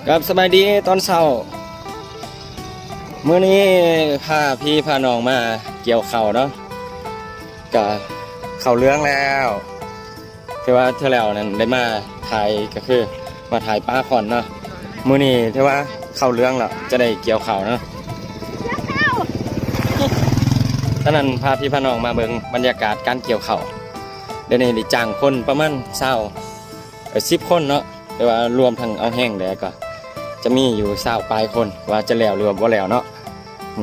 ครับ สบายดีตอนเช้า มื้อนี้พาพี่พาน้องมาเกี่ยวข้าวเนาะ ก็ข้าวเหลืองแล้ว ถือว่าเทื่อแล้วนั้นได้มาถ่าย ก็คือมาถ่ายปลาข่อนเนาะ มื้อนี้ถือว่าข้าวเหลืองแล้ว จะได้เกี่ยวข้าวเนาะ ฉะนั้นพาพี่พาน้องมาเบิ่งบรรยากาศการเกี่ยวข้าว เดี๋ยวนี้ได้จ้างคนประมาณซาว เอ่อ สิบคนเนาะ แต่ว่ารวมทั้งเอาแฮงแล้วก็จะมีอยู่ซาวปลายคน ว่าจะแล้วหรือว่าบ่แล้วเนาะ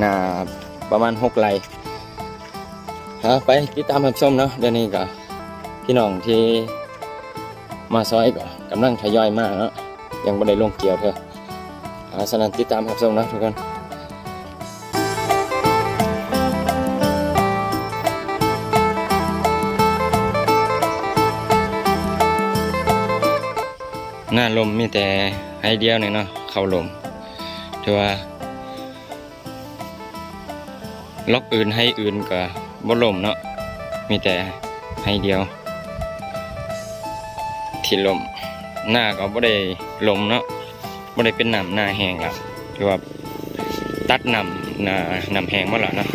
น่าประมาณหกไร่ เอาไปติดตามรับชมเนาะ เดี๋ยวนี้ก็พี่น้องที่มาซอยก็กำลังทยอยมาเนาะ ยังบ่ได้ลงเกี่ยวเทื่อ เอา ฉะนั้นติดตามรับชมเนาะทุกคน หน้าลมมีแต่ไฮ่เดียวนี่เนาะ เข้าลม ถือว่า ล็อกอื่นไฮ่อื่นก็บ่ลมเนาะ มีแต่ไฮ่เดียวที่ลม นาก็บ่ได้ลมเนาะ บ่ได้เป็นน้ำนาแห้งละ ถือว่าตัดน้ำ นา น้ำแห้งหมดแล้วเนาะ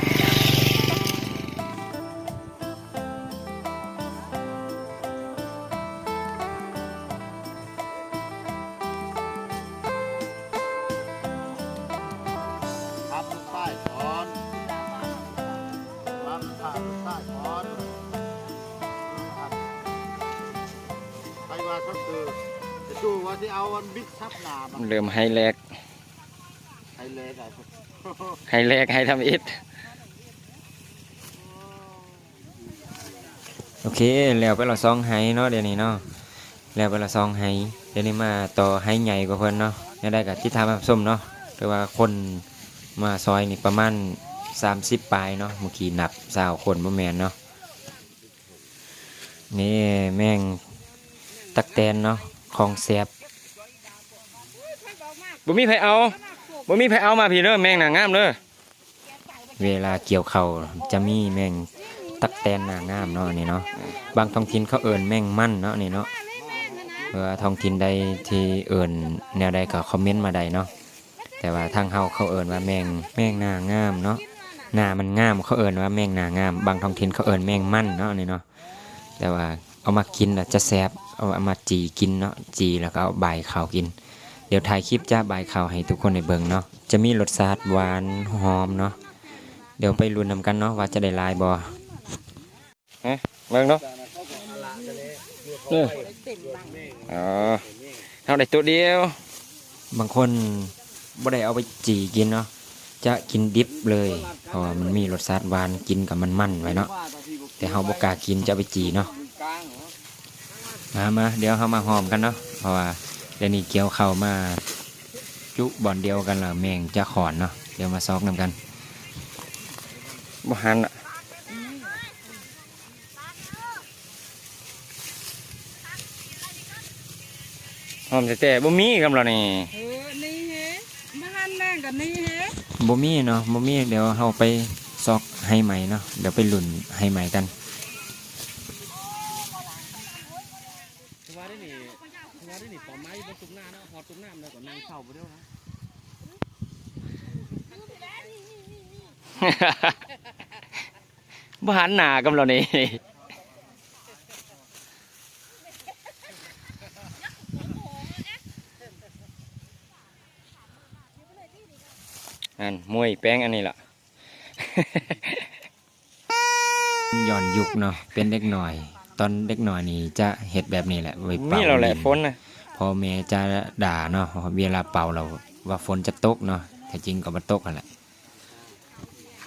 เริ่มไฮ่แรก ไฮ่แรก ไฮ่ทำอิฐ โอเค แล้วไปละสองไฮ่เนาะ เดี๋ยวนี้เนาะ แล้วไปละสองไฮ่ เดี๋ยวนี้มาต่อไฮ่ใหญ่กว่าเพิ่นเนาะ แนวใดก็ติดตามรับชมเนาะ แต่ว่าคนมาซอยนี่ประมาณสามสิบปลายเนาะ เมื่อกี้นับซาวคนบ่แม่นเนาะ นี่แมงตั๊กแตนเนาะ ของแซ่บ บ่มีไผเอา บ่มีไผเอา มาพี้เด้อ แมงหน้างามเด้อ เวลาเกี่ยวข้าวจะมีแมงตั๊กแตนหน้างามเนาะ อันนี้เนาะ บางท้องถิ่นเขาเอิ้นแมงมันเนาะ อันนี้เนาะ หรือว่าท้องถิ่นใดที่เอิ้นแนวใดก็คอมเมนต์มาได้เนาะ แต่ว่าทางเฮาเขาเอิ้นว่าแมง แมงหน้างามเนาะ หน้ามันงาม เขาเอิ้นว่าแมงหน้างาม บางท้องถิ่นเขาเอิ้นแมงมันเนาะ อันนี้เนาะ แต่ว่าเอามากินแล้วจะแซ่บ เอา เอามาจี่กินเนาะ จี่แล้วก็เอาบ่ายข้าวกิน เดี๋ยวถ่ายคลิปจะบ่ายข้าวให้ทุกคนได้เบิ่งเนาะ จะมีรสชาติหวานหอมเนาะ เดี๋ยวไปลุ้นนำกันเนาะ ว่าจะได้หลายบ่ ฮะ เบิ่งเนาะ เออ อ๋อ เฮาได้ตัวเดียว บางคนบ่ได้เอาไปจี่กินเนาะ จะกินดิบเลย เพราะว่ามันมีรสชาติหวาน กินกับมันๆไว้เนาะ แต่เฮาบ่กล้ากิน จะเอาไปจี่เนาะ มา มา เดี๋ยวเฮามาหอมกันเนาะ เพราะว่าเดี๋ยวนี้เกี่ยวข้าวมาจุบ่อนเดียวกันแล้ว แมงจะขอนเนาะ เดี๋ยวมาซอกนำกัน บ่หันอะ หอมแต๊ๆ บ่มีกำลอนี่ เออ นี่เฮ มาหั่นแมงกันนี่เฮ บ่มีเนาะ บ่มี เดี๋ยวเฮาไปซอกไฮ่ใหม่เนาะ เดี๋ยวไปลุ้นไฮ่ใหม่กัน ว่าได้นี่ ว่าได้นี่ ปอไม้บ่สุกหน้าเนาะ ฮอดสุกน้ำแล้วก็นั่งเฝ้าบ่เด้อนะ บ่หันหน้ากำลอนี่ อันมวยแป้งอันนี้ล่ะ ย้อนยุคเนาะ เป็นเด็กน้อย ตอนเด็กน้อยนี่จะเฮ็ดแบบนี้แหละ ไว้เป่า มีแล้วแหละ ฝนน่ะ พ่อแม่จะด่าเนาะ เวลาเป่าแล้วว่าฝนจะตกเนาะ แท้จริงก็บ่ตกหั่นแหละ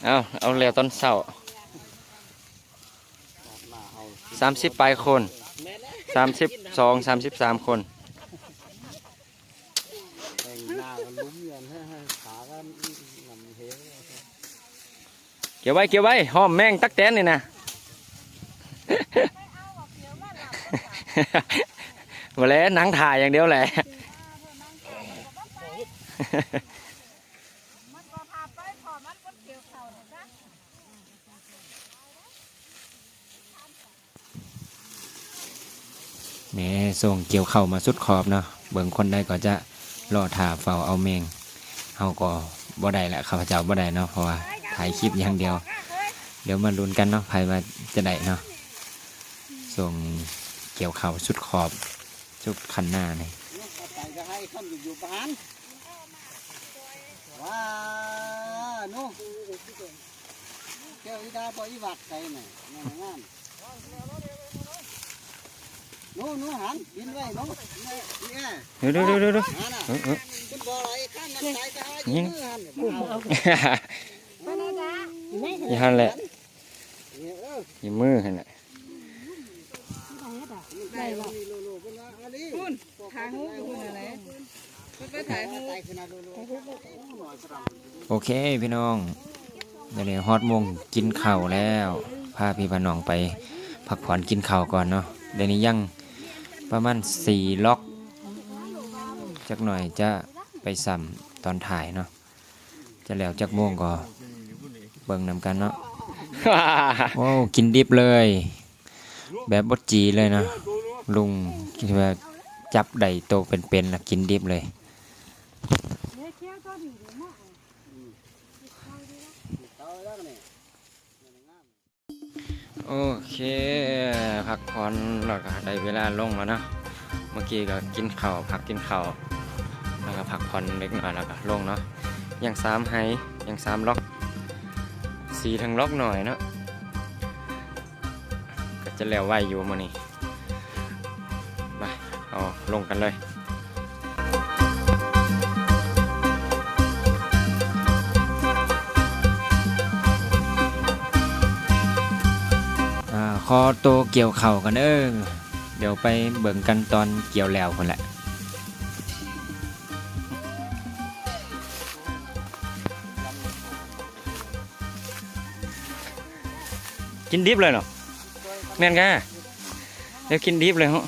เอา เอาแล้วตอนเช้า สามสิบปลายคน สามสิบสอง สามสิบสามคน เกี่ยวไว้ เกี่ยวไว้ หอมแมงตั๊กแตนนี่นะ บ่แล นั่งถ่ายอย่างเดียวแหละ แหม ส่งเกี่ยวข้าวมาสุดขอบเนาะ เบิ่งคนใดก็จะ ລໍຖ້າເຝົ້າເອົາແມງ ເຮົາກໍບໍ່ໄດ້ລະ ຂ້າພະເຈົ້າບໍ່ໄດ້ເນາະ ເພາະວ່າຖ່າຍຄລິບຢ່າງດຽວ. ດຽວມາລຸ້ນກັນເນາະ ໃຜວ່າຈະໄດ້ເນາະ. ຊ່ວງກ່ຽວເຂົ້າສຸດຂອບ ສຸດຄັນນານີ້. ແກ້ວອີດາບໍ່ອີວັດໃສນະ ງາມໆ ໜູ ໜູ ຫັນ ບິນໄວ້ ໜູ ອີແອ ເດີໆໆໆ ຫັ້ນນະ ເອີໆ ຂຶ້ນບໍ່ໄດ້ ຂ້າມນ້ຳໃສໄປຫາຢູ່ມືຫັ້ນ ຢູ່ຫັ້ນແຫຼະ ຢູ່ມືຫັ້ນແຫຼະ. ໄດ້ບໍ່? ພຸ້ນ ຖ່າຍຮູບຢູ່ພຸ້ນແຫຼະ ເພິ່ນໄປຖ່າຍຮູບ. ໂອເຄພີ່ນ້ອງ ດຽວນີ້ຮອດໂມງກິນເຂົ້າແລ້ວ ພາພີ່ພານ້ອງໄປພັກຜ່ອນກິນເຂົ້າກ່ອນເນາະ. ດຽວນີ້ຍັງປະມານສີ່ລັອກ ຈັກໜ່ອຍຈະໄປຊ້ຳຕອນທ້າຍເນາະ. ຈະແລ້ວຈັກໂມງກໍເບິ່ງນຳກັນເນາະ. ໂອ້ ກິນດິບເລີຍ ແບບບໍ່ຈີເລີຍເນາະ ລຸງ ທີ່ວ່າຈັບໄດ້ໂຕເປັນໆ ລະກິນດິບເລີຍ. ໂອເຄ ພັກຜ່ອນແລ້ວກໍໄດ້ເວລາລົງແລ້ວເນາະ. ເມື່ອກີ້ກໍກິນເຂົ້າ ພັກກິນເຂົ້າ ແລ້ວກໍພັກຜ່ອນເລັກນ້ອຍ ແລ້ວກໍລົງເນາະ. ຍັງສາມໄຮ່ ຍັງສາມລັອກ ສີ່ເຖິງລັອກໜ້ອຍເນາະ. ກໍຈະແລ້ວໄວຢູ່ມື້ນີ້. ມາ ເຮົາລົງກັນເລີຍ. ອ່າ ຂໍໂຕກ່ຽວເຂົ້າກ່ອນເດີ ດຽວໄປເບິ່ງກັນຕອນກ່ຽວແລ້ວພຸ້ນແຫຼະ. ກິນດິບເລີຍເນາະ ແມ່ນກະ ດຽວກິນດິບເລີຍເນາະ.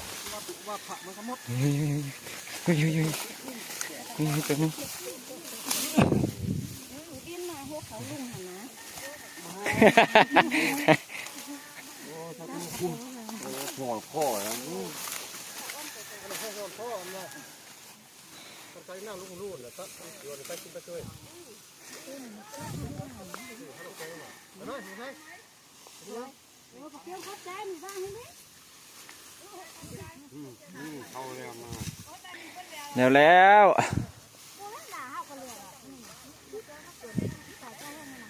ແລ້ວ ແລ້ວ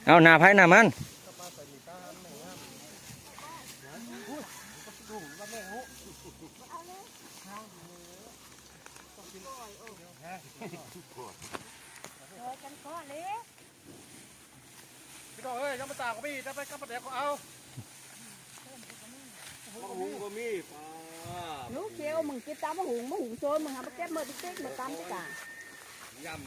ເອົາ ໜ້າໃຜໜ້າມັນ. ພີ່ນ້ອງເອີຍ ຍາມມາຕາກກໍມີ ແຕ່ໄປກັບປາແດກກໍເອົາ. ໝາກຫຸງກໍມີ ປາ ໜູຂຽວ ມຶງກິນຕຳໝາກຫຸງ ໝາກຫຸງໂຊນ ມຶງຫາມາເກັບເມີຕິກໆ ມາຕຳຕິກາ ຍຳ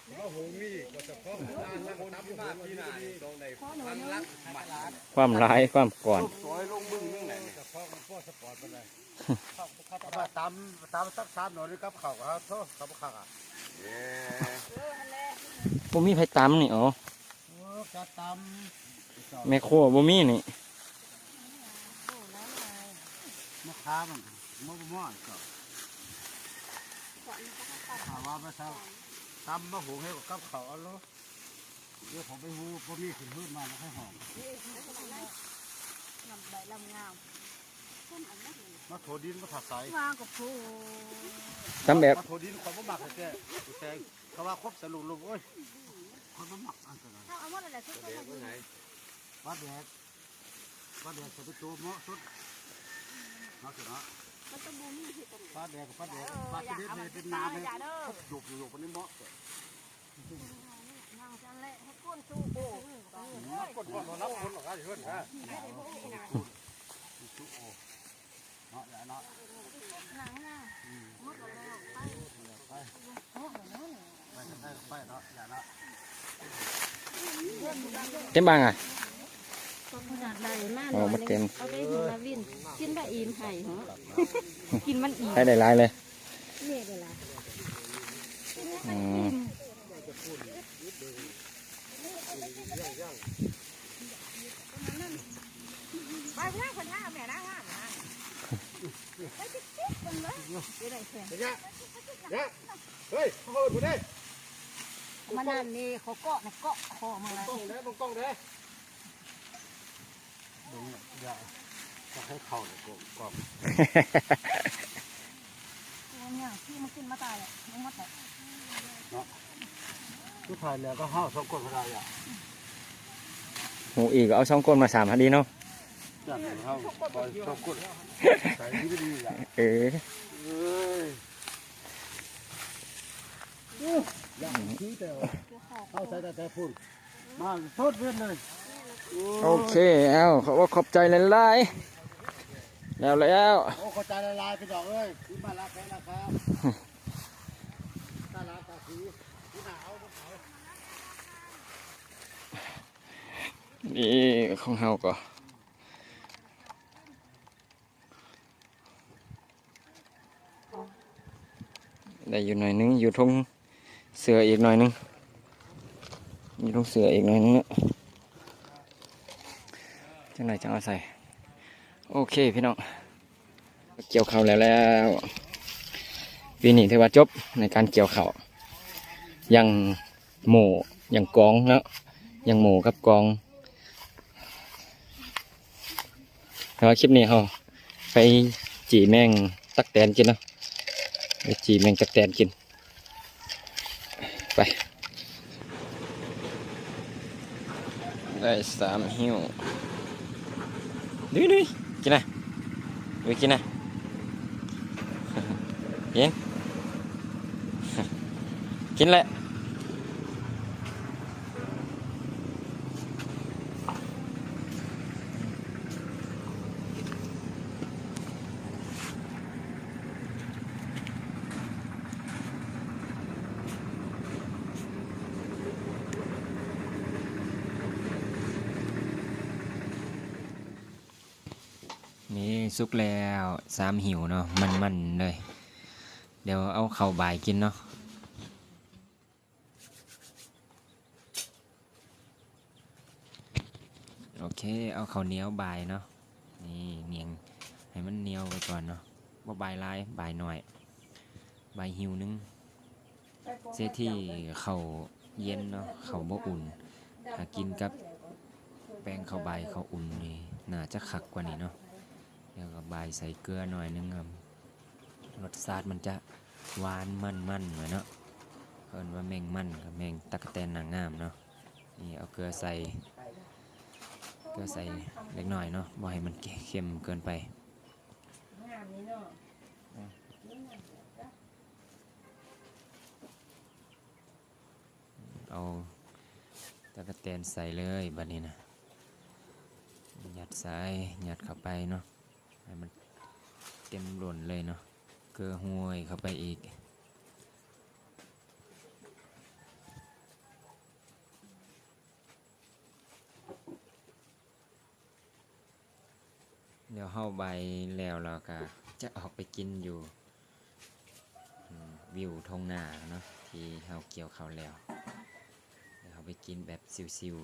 ໝາກຫຸງມີ ກໍຈະພ້ອມຕຳ ຕຳມາປີໜ້ານີ້ຕ້ອງໄດ້ພັນລັກມັດ. ຄວາມຫຼາຍຄວາມກ້ອນ ສອຍລົງມຶງໜຶ່ງແຫຼະນີ້ ເອົາມາຕຳ ຕຳສັກສາມໜ່ວຍນີ້ກັບເຂົ້າ ເອົາໂທ້ ເຂົ້າບໍ່ຄັກອະ. ເອີ ບໍ່ມີໃຜຕຳນີ້ ອໍ ເອີ ຈັດຕຳ ແມ່ຄົວບໍ່ມີນີ້ ມາຂາມັນ ມາບໍ່ມອດກໍ ຖ້າວ່າມາເຊົາ ຕຳມາຫຸງໃຫ້ກັບເຂົ້າ ເອົາໂລດ. ດຽວເຂົາໄປຫູ ບໍ່ມີຂຶ້ນເຮືອນມາແລ້ວຄ່ອຍຫອມ ນ້ຳໃບລຳງາມ ມາຖົ່ວດິນ ມາຖາກໃສ ວ່າກໍໂພ ຕຳແບບ ມາຖົ່ວດິນ ຂ້ອຍບໍ່ມັກແທ້ໆ ແຕ່ ເຂົາວ່າຄົບໃສ່ລູກໆ ໂອ້ຍ ຂ້ອຍບໍ່ມັກອັນນັ້ນ ເອົາ ເອົາໝົດແຫຼະ ທຸກຄົນ ປາແດກ ປາແດກຈະເປັນຕົວເໝາະສຸດ ເນາະ ເນາະ ມັນຕ້ອງບໍ່ມີເຮັດ ປາແດກ ປາແດກ ປາຊະນິດນີ້ເປັນນ້ຳເລີຍ ຢາເດີ ໂຍກໆ ປານນີ້ເໝາະ ນາງຈັ່ງແຫຼະ ໃຫ້ກົ້ນສູ້ໂກ ກ້ນ ກ້ນ ຮັບຄົນອອກມາເຮືອນນະ ເນາະ ຢາເນາະ ນາງນະ ໝົດແລ້ວ ໄປ ໄປ ໄປ ໄປ ໄປເນາະ ຢ່າເນາະ ເຕັມບາງອະ ກໍຂະໜາດໃດມາ ອໍ ບໍ່ເຕັມ ເອົາໄປຫຸງລະວິນ ກິນໄປອີ່ມໄຫ້ເນາະ ກິນມັນອີ່ມ ໃຫ້ໄດ້ຫຼາຍເລີຍ ນີ້ໄດ້ຫຼາຍ ອືມ ໄປເພື່ອນຄົນຫາແມ່ນາງງາມນະ ໄປຕິດໆ ເບິ່ງເລີຍ. ເດຍະ ເດຍະ ເຮີ້ຍ ເຂົາເອີ້ນຜູ້ໃດ ມານັ້ນນີ້ ເຂົາເກາະນະ ເກາະຄໍມາແລ້ວ ເບິ່ງກ້ອງເດ້ ເບິ່ງກ້ອງເດ້ ເບິ່ງຢ່າ ຈະໃຫ້ເຂົ້າເດ້ ກ້ອງ ກ້ອງ ໂອ້ຍ ທີ່ມັນຂຶ້ນມາຕາຍແລ້ວ ມັນໝົດແລ້ວ ເນາະ ສຸດທ້າຍແລ້ວກໍເຮົາສອງຄົນເທົ່ານັ້ນແຫຼະ ຮູ້ອີກ ເອົາສອງຄົນມາສາມ ຫັ້ນດີເນາະ ເອີ ເອີຍ ໂອເຄ ເອົາ ຂອບອົກຂອບໃຈຫຼາຍໆ ແລ້ວ ແລ້ວ ໂອ້ ຂອບໃຈຫຼາຍໆ ພີ່ນ້ອງເອີຍ ຄືມາລາແພລາຄາ ຕາລາຕາສີ ນີ້ຂອງເຮົາກໍ ໄດ້ຢູ່ໜ້ອຍໜຶ່ງ ຢູ່ທົ່ງເສືອອີກໜ້ອຍໜຶ່ງ ຢູ່ທົ່ງເສືອອີກໜ້ອຍໜຶ່ງເນາະ ຈັ່ງໃດຈັ່ງເອົາໃສ່ ໂອເຄ ພີ່ນ້ອງ ກ່ຽວເຂົ້າແລ້ວ ແລ້ວ ປີນີ້ຖືວ່າຈົບໃນການກ່ຽວເຂົ້າ ຢ່າງ ໂມ້ ຢ່າງກອງເນາະ ຢ່າງໂມ້ກັບກອງ ແຕ່ວ່າຄລິບນີ້ເຮົາໄປຈີ່ແມງຕັກແຕນກິນເນາະ ໄປຈີ່ແມງຕັກແຕນກິນ ໄປ ໄດ້ສາມຫິ້ວ ດຸຍໆ ກິນນະ ໄປກິນນະ ກິນ ກິນແຫຼະ ນີ້ສຸກແລ້ວ ສາມຫິ້ວເນາະ ມັນໆເລີຍ ດຽວເອົາເຂົ້າບາຍກິນເນາະ ໂອເຄ ເອົາເຂົ້າໜຽວບາຍເນາະ ນີ້ໜຽງໃຫ້ມັນໜຽວໄວ້ກ່ອນເນາະ ບໍ່ບາຍຫຼາຍ ບາຍໜ້ອຍ ບາຍຫິ້ວໜຶ່ງ ເສດທີ່ເຂົ້າເຢັນເນາະ ເຂົ້າບໍ່ອຸ່ນ ຖ້າກິນກັບແປ້ງເຂົ້າບາຍເຂົ້າອຸ່ນນີ້ ໜ້າຈະຄັກກວ່ານີ້ເນາະ ແລ້ວກໍບາຍໃສ່ເກືອໜ້ອຍໜຶ່ງ ລົດຊາດມັນຈະຫວານມັນໆ ໜ້ອຍເນາະ ເອີ້ນວ່າແມງມັນ ແມ່ງຕັກກະແຕນນາງງາມເນາະ ນີ້ເອົາເກືອໃສ່ ເກືອໃສ່ເລັກນ້ອຍເນາະ ບໍ່ໃຫ້ມັນເຄັມເກີນໄປ ເອົາຕັກກະແຕນໃສ່ເລີຍບາດນີ້ນະ ຍັດໃສ່ ຍັດເຂົ້າໄປເນາະ ໃຫ້ມັນເຕັມລົ້ນເລີຍເນາະ ເກືອຫ້ວຍເຂົ້າໄປອີກ ດຽວເຮົາບາຍແລ້ວ ແລ້ວກະຈະອອກໄປກິນຢູ່ ອືມ ວິວທົ່ງນາເນາະ ທີ່ເຮົາກ່ຽວເຂົ້າແລ້ວ ດຽວເຮົາໄປກິນແບບຊິວໆ.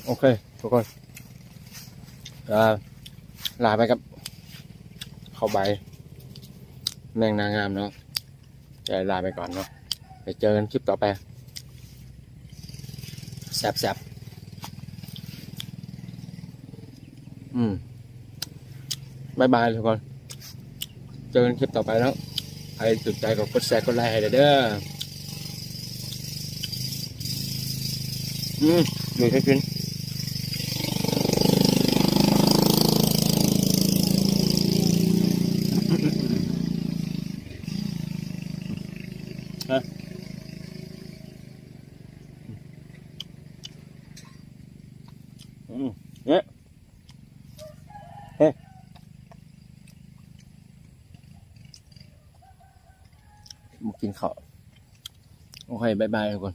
ໂອເຄ ທຸກຄົນ ກໍລາໄປກັບເຂົ້າໃບແມງນາງງາມເນາະ ຈະລາໄປກ່ອນເນາະ ໄປເຈີກັນຄລິບຕໍ່ໄປ ແຊບໆ ອືມ ບາຍບາຍທຸກຄົນ ເຈີກັນຄລິບຕໍ່ໄປເນາະ ໃຜຖືກໃຈກໍກົດແຊ ກົດໄລໃຫ້ເດີ ອືມ ຢູ່ໃຫ້ກິນ. ມາກິນເຂົ້າ. ໂອເຄ ບາຍບາຍທຸກຄົນ.